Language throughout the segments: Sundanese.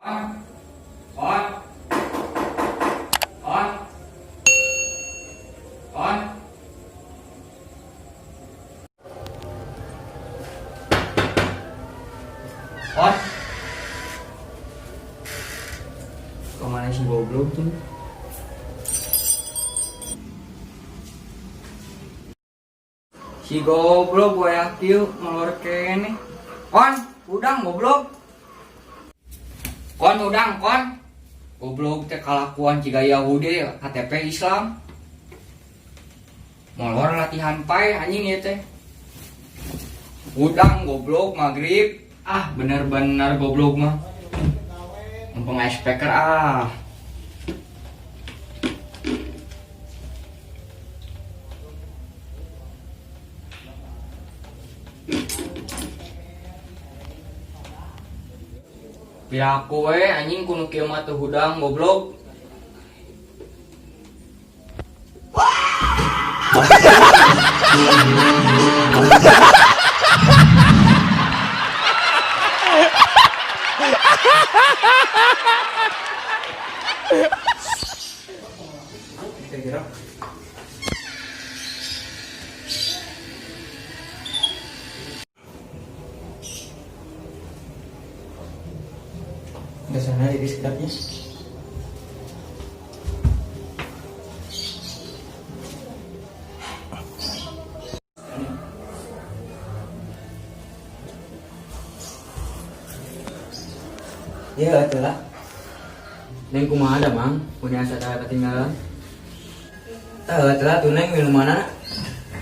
On. On. On. On. On. Kemana si goblok tuh? Si goblok gue kieu molor kene. On, udang goblok. Kon udang kon. Goblok teh kalakuan ciga Yahudi KTP Islam. Molor latihan pae anjing ieu teh. Udang goblok maghrib. Ah, bener-bener goblok mah. Mumpung aya speaker ah. Piraku we anjing kuno kieu mah teu hudang goblok. Kira-kira. Ke sana jadi sedapnya. Ya, itulah. Neng kumaha da Mang? Punya asa ketinggalan. Tah, itulah tuh neng minumanana.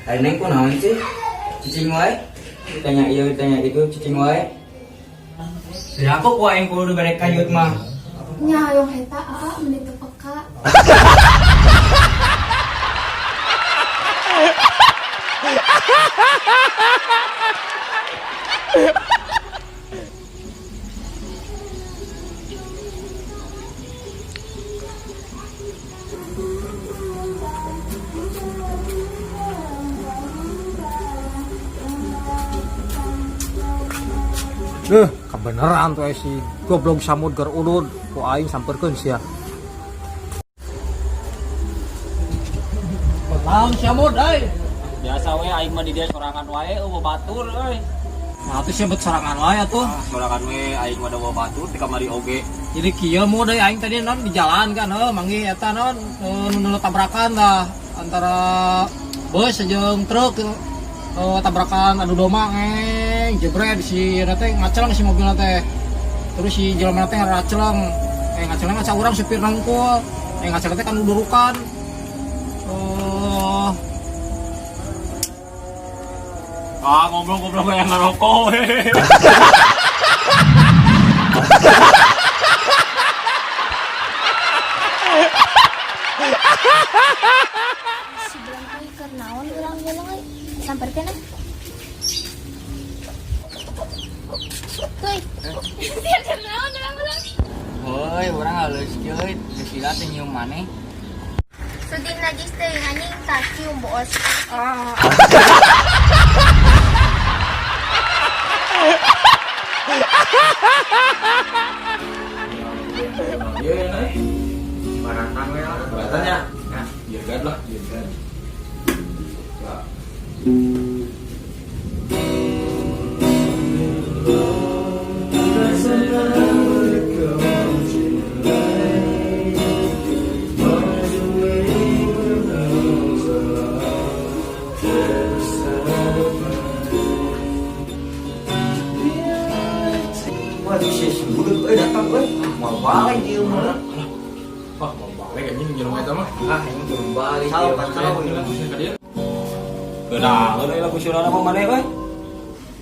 Ari neng kunaon sih? Cicing wae. Ditanya iya, ditanya itu, cicing wae. Tidak aku ku aing kudu bere kayut mah. Nya hoyong eta aa meni teu peka. Kebeneran tuh si goblok samud ger udud ku aing samperkeun sia. Naon samud euy? Biasa we aing mah di dia sorangan wae eueuh batur euy. Nah atuh sia bet sorangan wae atuh. Ah, sorangan we aing mah da batur di kamari oge. Jadi kieu mud euy aing tadi non di jalan kan heuh manggih eta non nu tabrakan tah antara bus jeung truk tabrakan adu domba ngeng jebret si eta teh ngaceleng si mobilna teh. Terus si jelema teh ngaraceleng. Ngaceleng ngaca urang supirna hungkul. Ngaceleng teh kan udurukan. Oh. Ah, ngobrol-ngobrol kayak ngerokok we. Si belang euy keur naon ulang-ulang euy. Samperkeun ah. Euy. Sia keur naon ulang-ulang? Heuy, urang halus kieu euy, geus lila teh nyium maneh. Sudin najis teuing anjing tah cium boos. Ah. Iya, ya, Baratan we lah. Baratannya? Nah, Jirgan lah, jirgan. Ya. Waduh, si budut euy datang euy. Mau balik ieu mah. Wah, mau balik anjing jelema eta mah. Ah, ini belum balik. Salah, ieu mah. salah. Ka dieu. Keunang euy lagu Sunda mah maneh euy.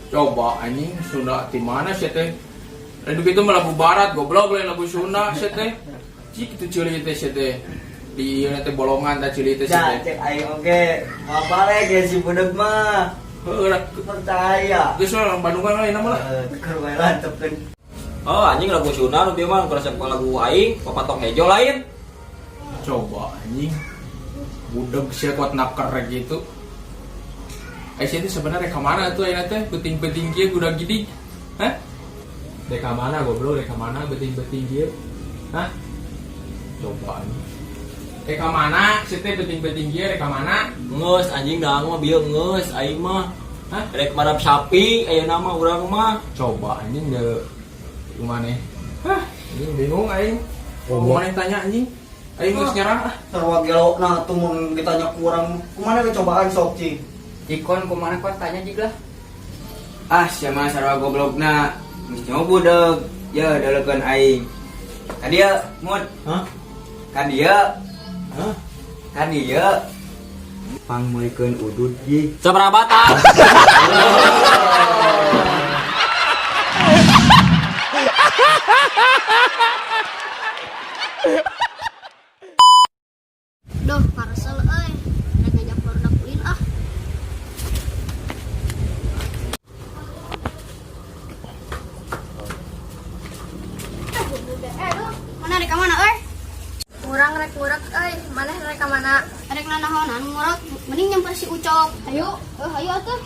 Coba anjing Sunda di mana sih teh? Lain kitu mah lagu barat goblok lain lagu Sunda sih teh. Cik itu ceuli teh sih teh. Di ieu teh bolongan tah ceuli teh sih Ya, teh. cek aing oge. Mau balik ya si budut mah. Heueuh lah. Percaya. Geus lah orang Bandungan lain mah lah. Keur wae lantepkeun. Oh, anjing lagu Sunda nu bieu mah nu resep lagu aing, papatong hejo lain. Coba anjing. Budeg sia kuat naker gitu. Aisyah itu sebenarnya kemana tuh ayeuna teh penting-penting kieu gudak gidig. Hah? Dek ka mana goblok, dek ka mana beuting-beuting kieu? Hah? Coba anjing. Dek ka mana? Sia teh beuting-beuting kieu dek ka mana? Ngeus anjing daang mah bieu ngeus aing mah. Hah? Rek marap sapi ayeuna mah urang mah. Coba anjing de kumaneh. Hah, anjing bingung aing. Kumaneh tanya anjing. Aing geus nyerah ah. Sarua gelo nah tuh mun ditanya kurang kumaha we cobaan sok cing. Ikon kumaha kon tanya jig lah. Ah, sia mah sarua goblokna. Geus nyoba budeg. Ya, daleukeun aing. Ka dieu, Mut. Hah? Ka dieu. Hah? Ka dieu. Pangmeulikeun udud ji. Sabaraha batang? Duh, karesel euy. Rek ngajak barudak ulin ah. Eh, duh, mana rek ka mana euy? Urang rek ngurek euy, maneh rek ka mana? Rek nanahonan ngurek, mending nyamper si Ucok. Ayo, ayo atuh.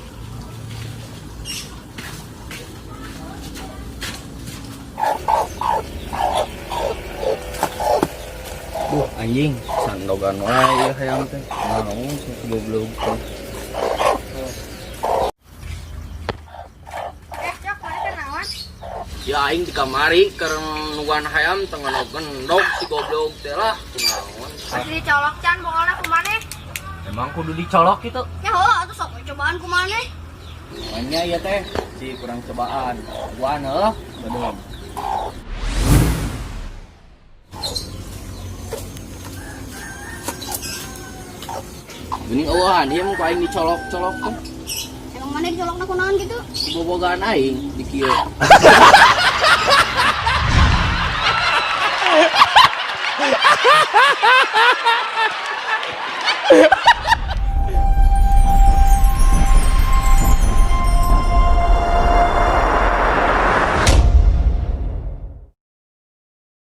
Duh anjing, sandogan wae ieu hayang teh. Naon sih goblok teh. Eh, Cok, maneh teh naon? Ya aing di kamari keur nungguan hayam teu ngendog si goblok teh lah. Kunaon? Pasti dicolok can pokokna ku maneh. Emang kudu dicolok gitu. Ya heuh atuh sok cobaan ku maneh. Makanya iya teh, si kurang cobaan. Gua heuh, bedong. Geuning eueuhan ieu mah ku aing dicolok-colok teh. Emang maneh dicolokna ku naon gitu? Bobogaan aing di kieu.